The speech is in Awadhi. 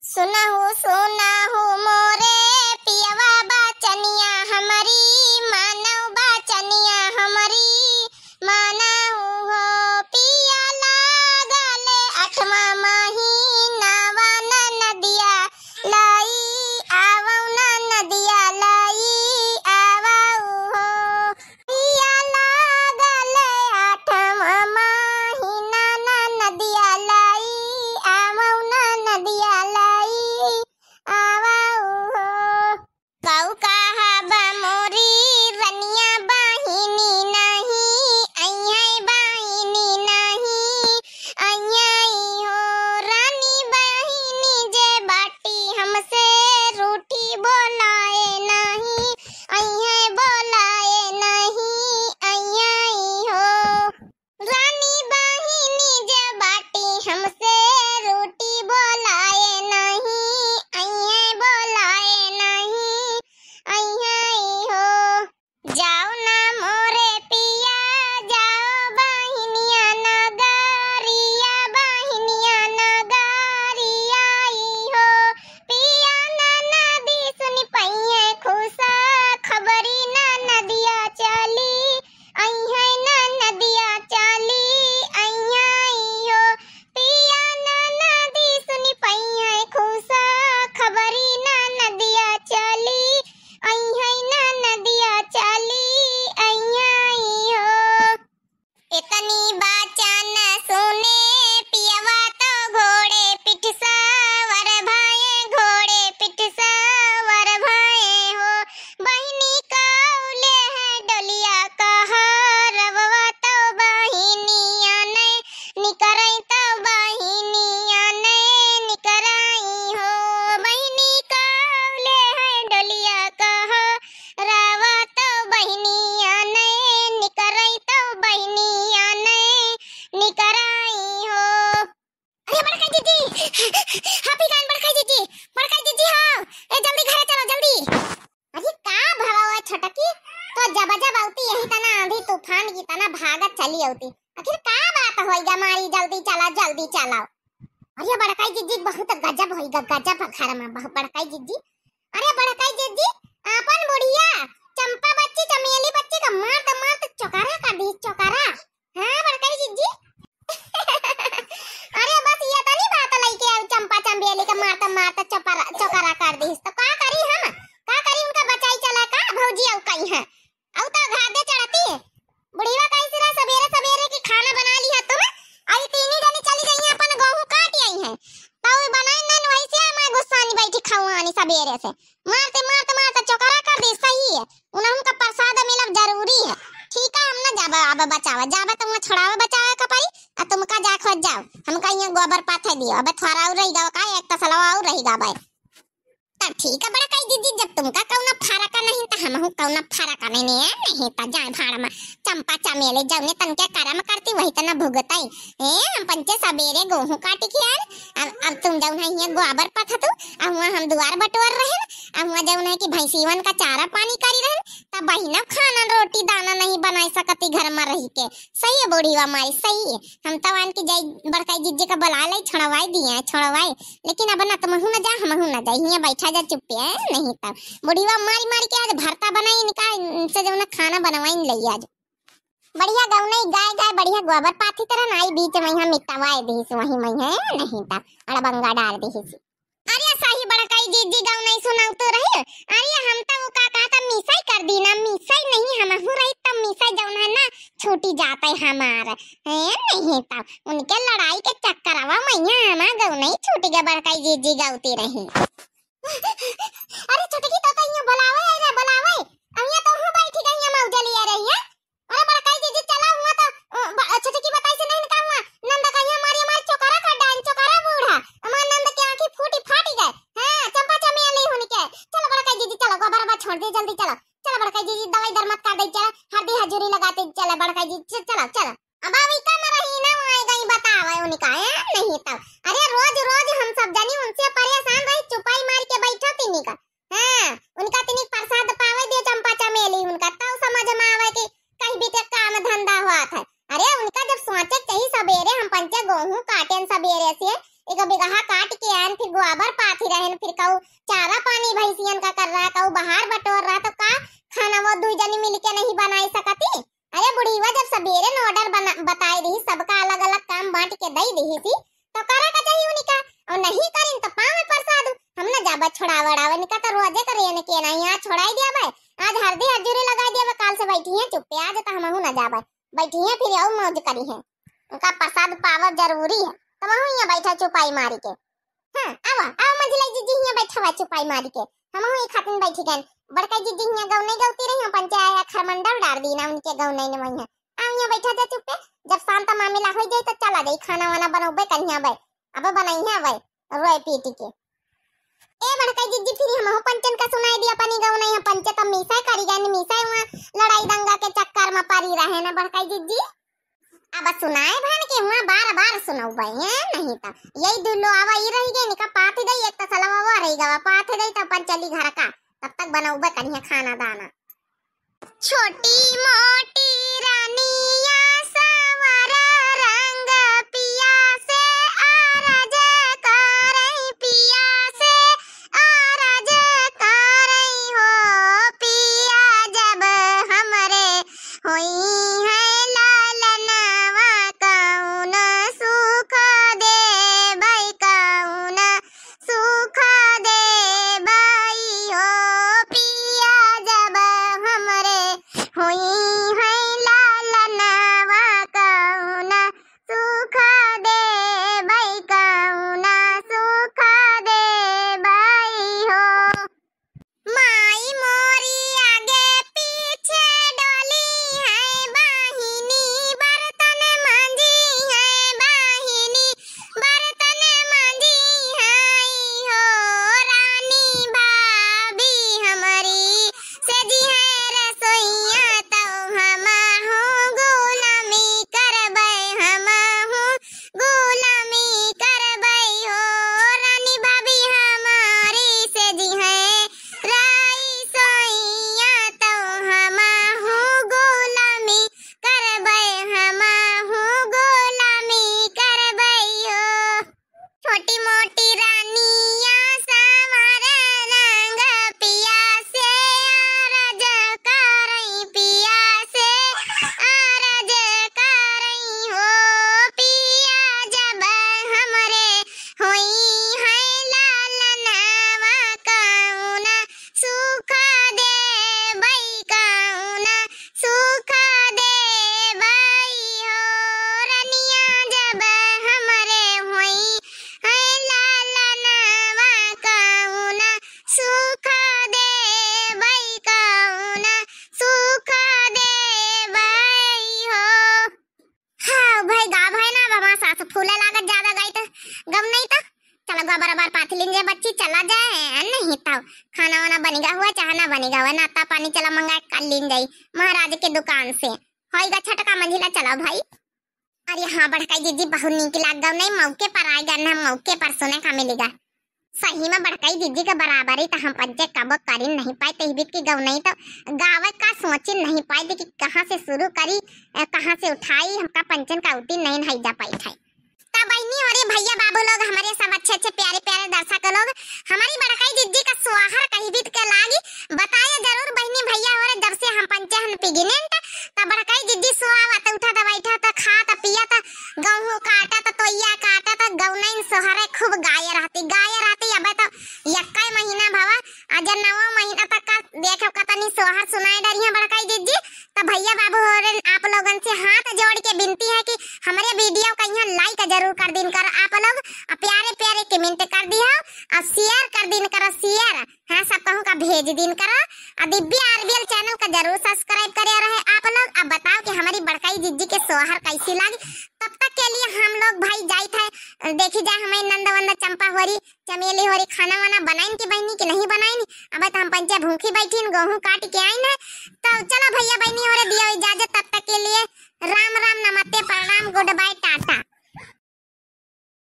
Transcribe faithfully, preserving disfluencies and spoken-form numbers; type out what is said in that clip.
सुनहु सुनहु मोरे पियवा बचनिया हमरी, मानव बचनिया हमरी, मानहु हो पिया लागल आठवां महीनावा ननदिया, लई आवउ ननदिया, लई आवउ हो। पिया लागल आठवां महीना ननदिया, लई आवउ ननदिया, लई आवउ हो। कउ कहब मोरी रनिया बहिनी नहीं अइहैं, बहिनी नहीं अइहैं हो। रानी बहिनी जे बाटी हमसे रूठी बोलाए नहीं अइहैं, बोलाए नहीं अइहैं हो। रानी बहिनी जे बाटी हमसे रूठी बोलाए नहीं अइहैं, बोलाए नहीं अइहैं हो। जाओ ना मोरे पिया, जाओ बहिनिया नगरिया, बहिनिया नगरिया ई हो। पिया ननदी सुनि पइहैं खुश खबरी, ननदिया चली अइहैं, ननदिया चली अइहैं हो। पिया ननदी सुनि पइहैं खुश खबरी, ननदिया चली अइहैं, ननदिया चली अइहैं हो। इतनी बाचन सुने पियवा तो घोड़े पीठ सवार भए, घोड़े पीठ सवार भए हो। बहिनी कउले है डोलिया कहा रववा तो बहिनिया ने निकरई तो बहिनिया ने निकरई हो। बहिनी कउले है डोलिया कहा रवा तो बहिनिया ने निकरई तो बहिनिया ने निकरई हो। अरे बड़का जीजी, happy गान बड़का जीजी, बड़का जीजी हो, ए जल्दी घरे चलो जल्दी। अरे का भवा हुआ छोटकी, तो जब जब अउती यही तना आंधी तूफान की तना भागत चली अउती। आखिर का बात होइगा मारी, जल्दी चला, जल्दी चला। अरे बड़काई जीजी बहुत गजब होइगा, गजब घर में बहु-, बड़काई जीजी। अरे बड़काई जीजी, आपन बुढ़िया चंपा बच्ची, चमेली बच्ची का मारत मारत चोकरा कर दी, चोकरा। हाँ बड़काई जीजी। अरे बस ये तो नहीं बात लइके आउ चंपा चमेली का मारत मारत चोकरा, चोकरा कर दी। तो का करी हम, का करी उनका बचाई चला का भौजी अउ कहीं है। अउ तो घाटे चढ़ती है। बुढ़िया कही सिरा सबेरे सबेरे की खाना बना लिया तुम, अउ तीनी जनी चली गई हैं अपन गेहूं काट आई हैं, तो उ बनाए नहीं वैसे मैं गुस्सा नहीं बैठी खाऊं आनी सबेरे से, मारते मारते मारते चोकरा कर दी। सही है, उन्हें उनका प्रसाद मिलब जरूरी है। ठीक है, हम ना जाबे आबे बचावे, जाबे तो वहाँ छोड़ावे बचावे का पड़ी, आ तुमका जा खोज जाओ, हमका यहाँ गोबर पाथे दियो। अबे थोड़ा और रही गवा का, एक तसलवा और रही गवा। त ठीक है बड़काई जीजी, जब तुमका कउनो फरक नहीं त हमहू कउनो फरक नहीं, नहीं, नहीं त जाए भाड़ में। चंपा चमेली जउने तनके करम करती वही तना भुगतई। ए, हम पंचे सबेरे गेहूं काटी के आन, अब, अब तुम जउन है हियां गोबर पथतू, अब हुआं हम दुआर बटोर रहन, अब हुआं जउन है कि भैंसीवन का चारा पानी करी रहन, तब बहिना खाना रोटी दाना नहीं बनाई सकती घर में रही के। सही है बूढ़ी वा माई, सही है। हम तो आन की जाई बड़काई जीजी का बुला ले, छोड़वाई दिए, छोड़वाई। लेकिन अब ना तुमहू ना जा, हमहू ना जाई, हियां बैठा जा चुप्पे, है नहीं तब। बुढ़िया मारी मारी के आज भरता बनाई इनका, इनसे जउन खाना बनवाई ले आज। बढ़िया गउनई गाय गाय, बढ़िया गोबर पाथी तरह नाई बीच में हम मिटवाए दीस, वही में है नहीं तब अड़बंगा डाल दीस। अरे सही बड़काई जीजी गउनई सुनाउ तो रही। अरे हम तो वो का कहता मिसाई कर दी ना, मिसाई नहीं हमहू रही तब मिसाई जउन है ना छूटी जाता है हमार। ए, नहीं तो उनके लड़ाई के चक्करवा में यहाँ हमार गउनई छूट गया, बड़काई जीजी गउती रही। अरे छोटकी तो, तो यहाँ बुलावे आई रे, बुलावे। अब यहाँ तो हूँ बैठी गई है मौजा लिए रही है। अरे बड़काई जीजी चला हुआ तो, अ, ब-, छोटकी बताई से नहीं का हुआ। नंद का यहाँ मारी हमारी चोकरा कर डाल, चोकरा बूढ़ा। हमार नंद के आँखी फूटी फाटी गए। हाँ, चंपा चमेली हुन के। चलो बड़काई जीजी चलो, गोबरवा छोड़ दे, जल्दी चलो। चलो बड़काई जीजी दवाई दर मत कर दे, चलो। हरदी हजूरी लगाते चलो बड़काई जीजी, च-, चलो, चलो। अब अभी कम रही ना, वो आए गई बतावे उनका, है नहीं तब। अरे रोज रोज हम सब जनी उनसे परेशान रही, चुपाई मार के बैठा तीनी का। हाँ, उनका तिनी प्रसाद पावे दे चंपा चमेली उनका, तब समझ में आवे कि कहीं भी ते काम धंधा हुआ था। अरे उनका जब सोचे के चाहिए सबेरे हम पंचे गेहूं काटेन सबेरे से, एक बिगहा काट के आन, फिर गोबर पाथ चाहे न फिर कहू चारा पानी भैंसियन का कर रहा, कहू बाहर बटोर रहा, तो का खाना वो दुई जनी मिलके नहीं बनाई सकती? अरे बुढ़ीवा जब सबेरे न order बना, बताए रही, सबका अलग-अलग काम बांट के दई रही थी, तो करे का चाहिए उनका? और नहीं करिन तो पावे प्रसाद। हम न जाबे छोड़ावे उड़ावे, इनका तो रोजे करे न के नहीं, आज छोड़ाई दिया भाई, आज हरदी हजूरी लगाई दिया भाई, काल से बैठी हैं चुप्पे, आज तो हमहू न जाबे, बैठी हैं फिर और मौज करी हैं। उनका प्रसाद पावब जरूरी है, तो वहू यहाँ बैठा चुपाई मारी के। हाँ, आवा, आवा मंझिला जिज्जी हियाँ बैठा हुआ चुपाई मारी के। हमहू ई खातिन बैठी गन। बड़का जिज्जी हियाँ गौनई गौती रही, हम पंचे आया खरमंडल डार दी ना उनके गौनई न वहीं। आवा हियाँ बैठा जा चुप्पे। जब शांत मामला हो जाई तो चला जाई, खाना वाना बनौबे करिया बे। अबे बनइया बे, रोए पीटी के। ए बड़का जिज्जी फिर हमहू पंचन का सुनाई दिया अपनी गौनई, हम पंचे तब मीसा करी गन, मीसा हुआ लड़ाई दंगा के चक्कर में परी रहे ना बड़का जिज्जी। अब सुनाए भन के हुआ बार बार सुनौबे, हैं? नहीं त यही दुल्लो आवा ई रही गई, निका पाथ दई, एक तसलवा वो रही गवा, पाथ दई त अपन चली घर का, तब तक बनौबे करिया खाना दाना। छोटी मोटी रानिया सावर रंग पिया से अरज करई, पिया से अरज करई हो पिया, जब हमरे होई है लालनवा कौन सुख देबै, कौन सुख देबै हो पिया, जब हमरे होई है लालनवा कौन सुख देबै, कौन सुख देबै हो। माई मोरी आगे पीछे डोली है, बहिनी बर्तन मांजी है, बहिनी बर्तन मांजी है हो। रानी भाभी हमरी सेजी है रसोइया, तौ हमहू गुलामी करबै, हमहू गुलामी करबै हो। रानी भाभी हमारी सेजी है रसोइया, तौ हमहू गुलामी करबै, हमहू गुलामी करबै हो। छोटी मोटी रानिया सावर रंग पिया से अरज करई, पिया से अरज करई हो पिया, जब हमरे होई है लालनवा कौन सुख देबै, कौन सुख देबै हो। रनिया जब हमरे होई है लालनवा कौन सुख देबै, कौन सुख देबै हो। हाँ भाई, गा भाई ना, अब हमार सास फूले लागत ज्यादा गाई त गम नहीं त। चला गा बराबर पाथी लीन जाए बच्ची, चला जाए, नहीं त खाना वाना बनिगा हुआ, चाहे ना बनिगा हुआ, नाश्ता पानी चला मंगा कर लीन जाई महाराज के दुकान से। होई गा छटका मंझिला, चला भाई। अरे हाँ बड़काई जिज्जी, बहुत नीक लाग गौ, नहीं मौके पर आए गा ना, मौके पर सुने का मिलेगा। सही में बड़काई जिज्जी के बराबरी त हम पंचे कबो करी नहीं पाए, तही बीत की गौ नहीं त गावे का सोची नहीं पाए कि कहाँ से शुरू करी, अ, कहाँ से उठाई, हमका पंचन का उठी नहीं है जा पाई ठाई। त बहिनी हो रे भैया बाबू लोग, हमारे सब अच्छे अच्छे प्यारे प्यारे दर्शक लोग, हमारी बड़काई जिज्जी का सोहर कही बीत के लागी, बताए जरूर बहिनी भैया हो रे, जब से हम पंचे हन pregnant, त बड़काई जिज्जी सोआवत उठत बैठत खात पियत गहूँ काटत, तोइया काटत, गौनैन सोहरे खूब गाए रहती, गाए रहती। अबे तो यक्का महीना भवा, अजर नवा महीना तक का देखो कतनी सोहर सुनाए डरी है बड़काई जिज्जी। तो भैया बाबू हो रे, आप लोगन से हाथ जोड़ के विनती है कि हमारे video का यहाँ like जरूर कर दिन करो आप लोग, और प्यारे प्यारे comment कर दिया, और share कर दिन करो, share। हाँ, सब कहूँ का भेज दिन करा। आ दिव्या आरबीएल channel का जरूर subscribe करे रहे आप लोग। अब बताओ कि हमारी बड़काई जिज्जी के सोहर कैसी लागी। तब तक के लिए हम लोग भाई जाइत है, देखी जाए हमारी नंद वंद चंपा होरी, चमेली होरी खाना वाना बनाइन की बहनी कि नहीं बनाइन। अब तो हम पंचे भूखी बैठीन, गहूँ काट के आइन है। तो चलो भैया बहनी होरे दियो इजाजत, तब तक के लिए राम राम, नमस्ते, प्रणाम, good bye, टाटा।